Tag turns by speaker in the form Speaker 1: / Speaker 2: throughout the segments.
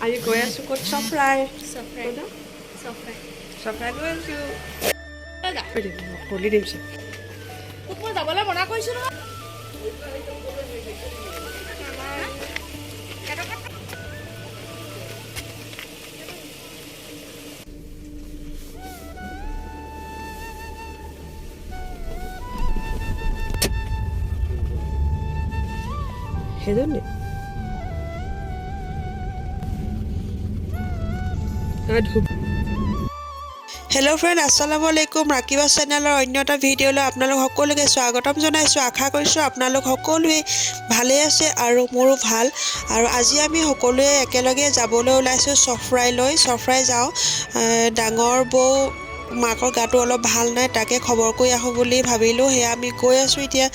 Speaker 1: আমি গৈ আছোঁ ক'ত? চফৰাই।
Speaker 2: চফৰাই, চফৰাই।
Speaker 1: চফৰাই গৈ আছোঁ। খুলি দিম।
Speaker 2: তোক মই যাবলৈ মনা কৰিছোঁ নহয়।
Speaker 1: সেইজনী ধূপ।
Speaker 3: হেল্ল' ফ্ৰেণ্ড, আসসালামু আলাইকুম। ৰাকিবা চেনেলৰ অন্য এটা ভিডিঅ'লৈ আপোনালোক সকলোকে স্বাগতম জনাইছোঁ। আশা কৰিছোঁ আপোনালোক সকলোৱে ভালেই আছে আৰু মোৰো ভাল। আৰু আজি আমি সকলোৱে একেলগে যাবলৈ ওলাইছোঁ চফৰাইলৈ। চফৰাই যাওঁ। ডাঙৰ বৌ মাকৰ গাটো অলপ ভাল নাই, তাকে খবৰ কৰি আহোঁ বুলি ভাবিলোঁ। সেয়া আমি গৈ আছোঁ এতিয়া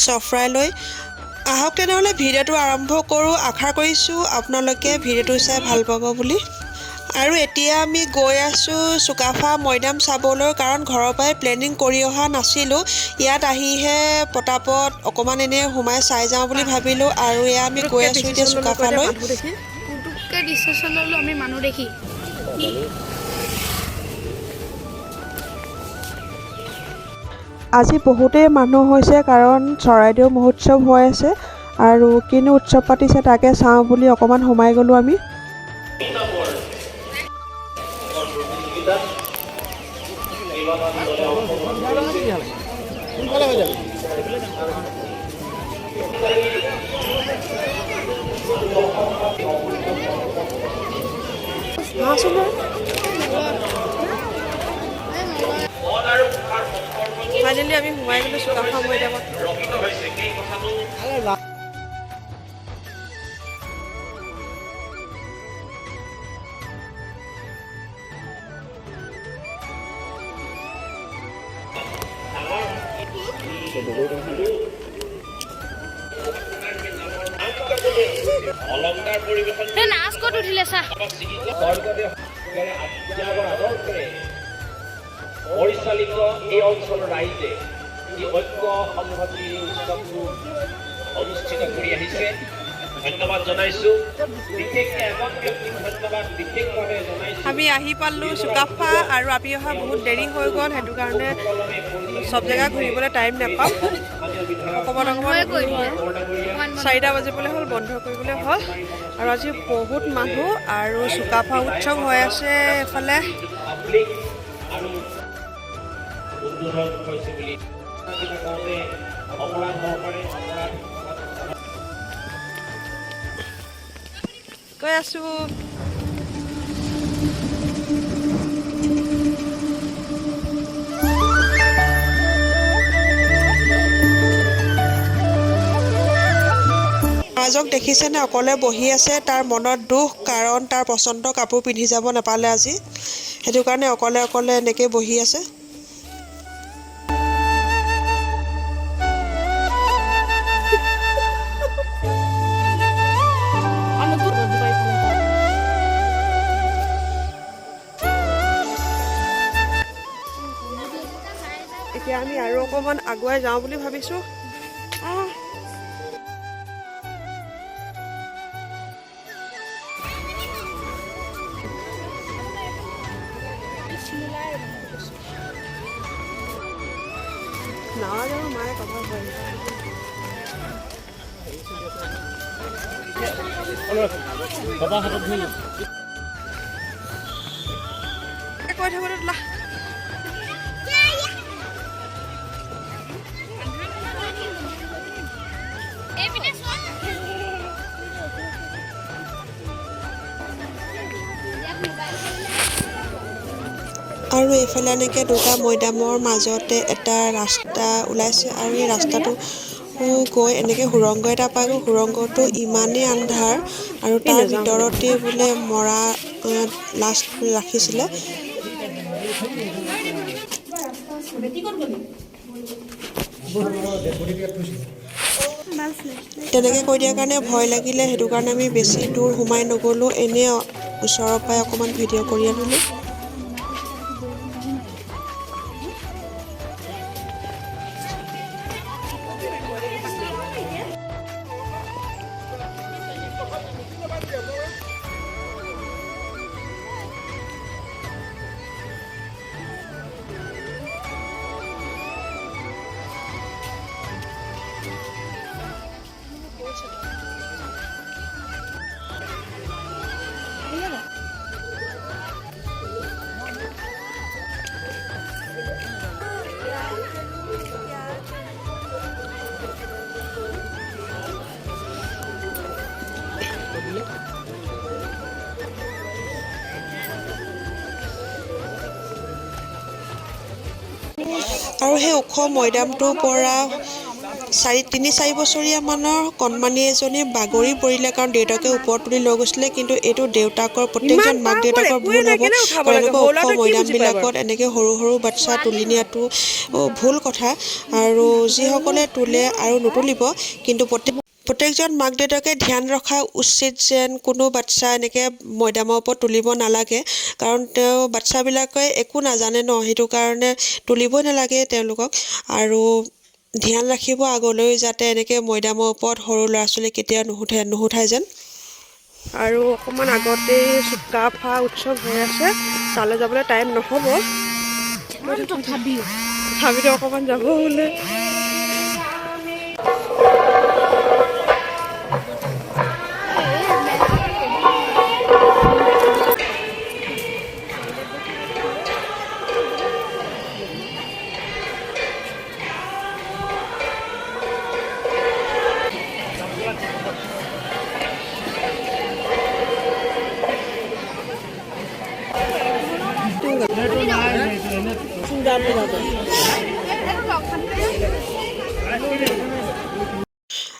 Speaker 3: চফৰাইলৈ। আহক তেনেহ'লে ভিডিঅ'টো আৰম্ভ কৰোঁ। আশা কৰিছোঁ আপোনালোকে ভিডিঅ'টো চাই ভাল পাব বুলি। আৰু এতিয়া আমি গৈ আছোঁ চুকাফা মৈদাম চাবলৈ, কাৰণ ঘৰৰ পৰাই প্লেনিং কৰি অহা নাছিলোঁ। ইয়াত আহিহে পটাপট অকণমান এনেই সোমাই চাই যাওঁ বুলি ভাবিলোঁ। আৰু এয়া আমি গৈ আছোঁ এতিয়া চুকাফালৈ।
Speaker 2: পুটুককৈ ডিচিশ্যন ল'লোঁ আমি মানুহ দেখি।
Speaker 3: আজি বহুতেই মানুহ হৈছে, কাৰণ চৰাইদেউ মহোৎসৱ হৈ আছে আৰু কিনো উৎসৱ পাতিছে তাকে চাওঁ বুলি অকণমান সোমাই গ'লোঁ আমি।
Speaker 1: আহাচোন বাৰু। ফাইনেলি আমি সোমাই গ'লোঁ চুকাফা মৈদামত।
Speaker 2: এই নাচ ক'ত উঠিলে চা।
Speaker 4: পৰিচালিত এই অঞ্চলৰ ৰাইজে এই ঐক্য সংহতি উৎসৱটো অনুষ্ঠিত কৰি আহিছে। ধন্যবাদ জনাইছো। বিশেষকৈ এজন ব্যক্তিক ধন্যবাদ বিশেষভাৱে জনাইছো।
Speaker 1: আমি আহি পালোঁ চুকাফা আৰু আমি অহা বহুত দেৰি হৈ গ'ল। সেইটো কাৰণে চব জেগা ঘূৰিবলৈ টাইম নাপাম। অকণমান অকণমান
Speaker 2: কৰি
Speaker 1: ঘূৰিলোঁ আৰু। 4টা বাজিবলৈ হ'ল, বন্ধ কৰিবলৈ হ'ল। আৰু আজি বহুত মানুহ আৰু চুকাফা উৎসৱ হৈ আছে এইফালে।
Speaker 4: পাব্লিক আৰু উদ্বোধন হৈছে বুলি কিবা কওঁতে অপৰাধ হ'ব পাৰে, অপৰাধ।
Speaker 1: গৈ আছোঁ।
Speaker 3: মাজক দেখিছেনে? অকলে বহি আছে। তাৰ মনত দুখ, কাৰণ তাৰ পচন্দৰ কাপোৰ পিন্ধি যাব নাপালে আজি। সেইটো কাৰণে অকলে অকলে এনেকৈ বহি আছে।
Speaker 1: এতিয়া আমি আৰু অকণমান আগুৱাই যাওঁ বুলি ভাবিছোঁ। আহ। নাজানো, মায়ে কথা কয়। কৈ থাকোঁতে তোলা।
Speaker 2: এইপিনে চোৱা। ইয়াত মোবাইল।
Speaker 3: আৰু এইফালে এনেকৈ দুটা মৈদামৰ মাজতে এটা ৰাস্তা ওলাইছে আৰু এই ৰাস্তাটো গৈ এনেকৈ সুৰংগ এটা পায়গৈ। সুৰংগটো ইমানেই আন্ধাৰ আৰু তাৰ ভিতৰতে বোলে মৰা লাশ ৰাখিছিলে। তেনেকৈ কৈ দিয়াৰ কাৰণে ভয় লাগিলে। সেইটো কাৰণে আমি বেছি দূৰ সোমাই নগ'লোঁ, এনেই ওচৰৰ পৰাই অকণমান ভিডিঅ' কৰি আনিলোঁ। আৰু সেই ওখ মৈদামটোৰ পৰা 3-4 বছৰীয়া মানৰ কণমানি এজনী বাগৰি পৰিলে, কাৰণ দেউতাকে ওপৰত তুলি লৈ গৈছিলে। কিন্তু এইটো দেউতাকৰ, প্ৰত্যেকজন মাক দেউতাকৰ ভুল হ'ব, কাৰণ এনেকুৱা ওখ মৈদামবিলাকত এনেকৈ সৰু সৰু বাচ্ছা তুলি নিয়াটো ভুল কথা। আৰু যিসকলে তোলে আৰু নুতুলিব, কিন্তু প্ৰত্যেকজন মাক দেউতাকে ধ্যান ৰখা উচিত যেন কোনো বাচ্ছা এনেকৈ মৈদামৰ ওপৰত তুলিব নালাগে, কাৰণ তেওঁ বাচ্ছাবিলাকে একো নাজানে ন, সেইটো কাৰণে তুলিবই নালাগে তেওঁলোকক। আৰু ধ্যান ৰাখিব আগলৈ যাতে এনেকৈ মৈদামৰ ওপৰত সৰু ল'ৰা ছোৱালী কেতিয়াও নুসুঠাই যেন।
Speaker 1: আৰু অকণমান আগতেই চুকাফা উৎসৱ হৈ আছে, তালৈ যাবলৈ টাইম নহ'ব, তথাপিতো অকণমান যাব বোলে।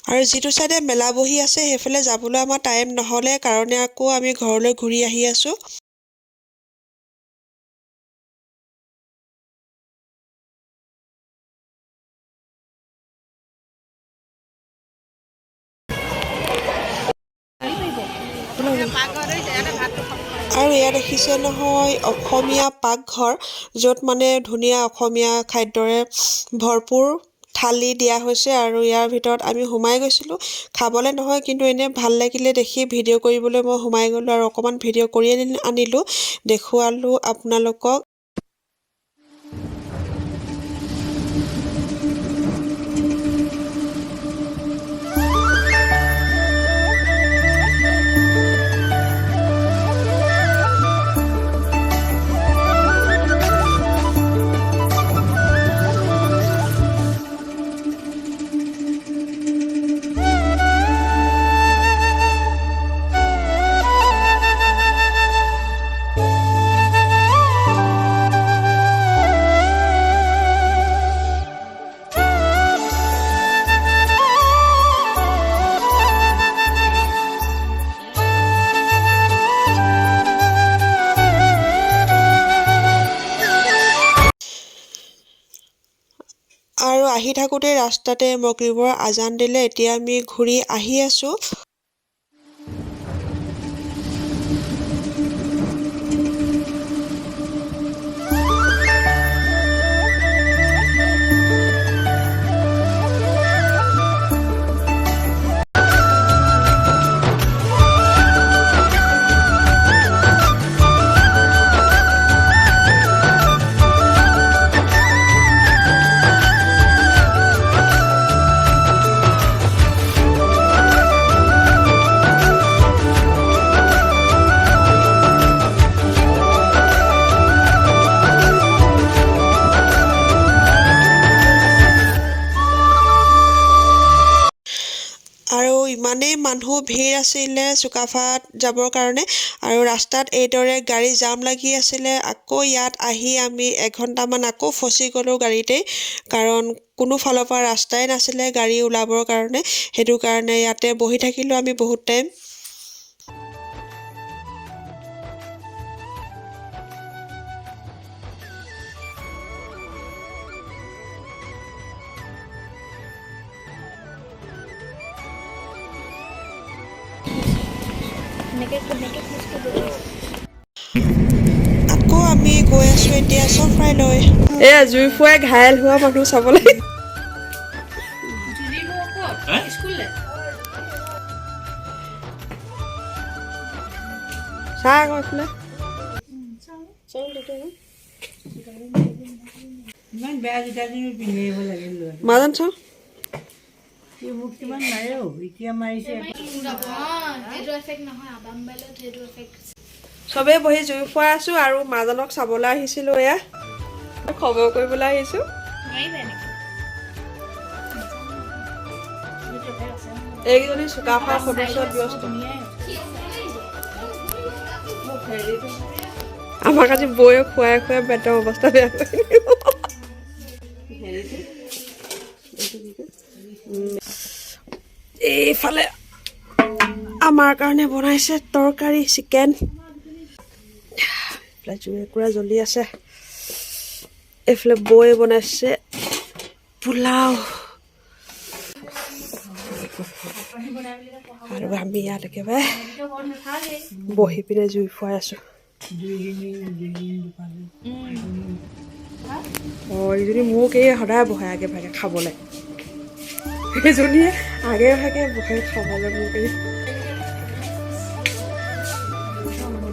Speaker 3: আৰু যিটো চাইডে মেলা বহি আছে সেইফালে যাবলৈ আমাৰ টাইম নহ'লে কাৰণে আকৌ আমি ঘৰলৈ ঘূৰি আহি আছোঁ। আৰু এয়া দেখিছে নহয় অসমীয়া পাকঘৰ, য'ত মানে ধুনীয়া অসমীয়া খাদ্যৰে ভৰপূৰ থালি দিয়া হৈছে। আৰু ইয়াৰ ভিতৰত আমি সোমাই গৈছিলোঁ, খাবলৈ নহয় কিন্তু এনেই ভাল লাগিলে দেখি ভিডিঅ' কৰিবলৈ মই সোমাই গ'লোঁ আৰু অকণমান ভিডিঅ' কৰি আনিলোঁ, দেখুৱালোঁ আপোনালোকক। আৰু আহি থাকোঁতে ৰাস্তাতে মগৰিবৰ আজান দিলে, এতিয়া আমি ঘূৰি আহি আছোঁ। আৰু ইমানেই মানুহ ভিৰ আছিলে চুকাফাত যাবৰ কাৰণে, আৰু ৰাস্তাত এইদৰে গাড়ী জাম লাগি আছিলে। আকৌ ইয়াত আহি আমি এঘণ্টামান আকৌ ফচি গ'লোঁ গাড়ীতেই, কাৰণ কোনো ফালৰ পৰা ৰাস্তাই নাছিলে গাড়ী ওলাবৰ কাৰণে। সেইটো কাৰণে ইয়াতে বহি থাকিলোঁ আমি বহুত টাইম। আকৌ আমি গৈ আছোঁ এতিয়া চফ্ৰাইলৈ।
Speaker 1: এয়া জুই ফুৱাই ঘায়েল হোৱা মানুহ চাবলৈ। চাহ আকৌ এইফালে।
Speaker 5: ইমান বেয়া জোতাযোৰ পিন্ধি আহিব লাগে।
Speaker 1: মাজন চাওঁ।
Speaker 5: মোক কিমান মাৰে এতিয়া মাৰিছে।
Speaker 1: চবেই বহি জুই ফুৱাই আছোঁ আৰু মাজনক চাবলৈ আহিছিলোঁ, এয়া খবৰ কৰিবলৈ আহিছোঁ। এইকেইজনী চুকাফাৰ সদস্যত ব্যস্ত। আমাক আজি বৌয়ে খুৱাই খুৱাই পেটৰ অৱস্থা বেয়া কৰি দিব। এইফালে আমাৰ কাৰণে বনাইছে তৰকাৰী চিকেন। এইফালে জুই একুৰা জ্বলি আছে। এইফালে বৌয়ে বনাইছে পোলাও আৰু আমি ইয়াত একেবাৰে বহি পিনে জুই ফুৱাই আছোঁ।
Speaker 5: দুইদিন দুপালে।
Speaker 1: অঁ, এইজনী মোক এই সদায় বহে আগে ভাগে খাবলৈ। সেইজনীয়ে আগে ভাগে বহে খাবলৈ মোক। এই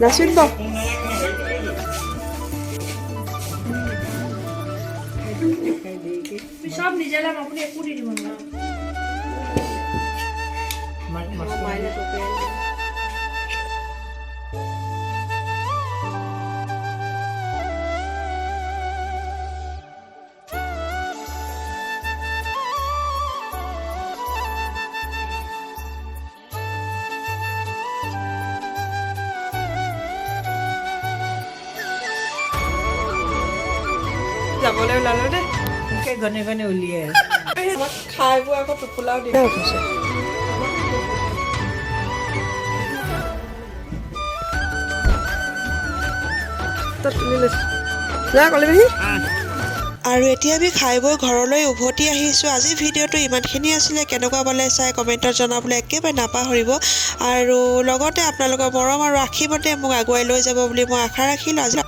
Speaker 1: নাচোন বহ।
Speaker 2: চব নিজে লাম, আপুনি একো দি দিব নোৱাৰে।
Speaker 5: মাছ।
Speaker 1: যাবলৈ ওলালো দেই।
Speaker 5: মোকে ঘনে ঘনে উলিয়াই আছে।
Speaker 1: আমাক খাই বৈ আকৌ টোপোলাও দি উঠিছে। তই তুলি লৈছো যা কলে পেহী।
Speaker 3: আৰু এতিয়া আমি খাই বৈ ঘৰলৈ উভতি আহিছোঁ। আজি ভিডিঅ'টো ইমানখিনি আছিলে। কেনেকুৱা পালে চাই কমেণ্টত জনাবলৈ একেবাৰে নাপাহৰিব আৰু লগতে আপোনালোকৰ মৰম আৰু আশীৰ্বাদে মোক আগুৱাই লৈ যাব বুলি মই আশা ৰাখিলোঁ আজি।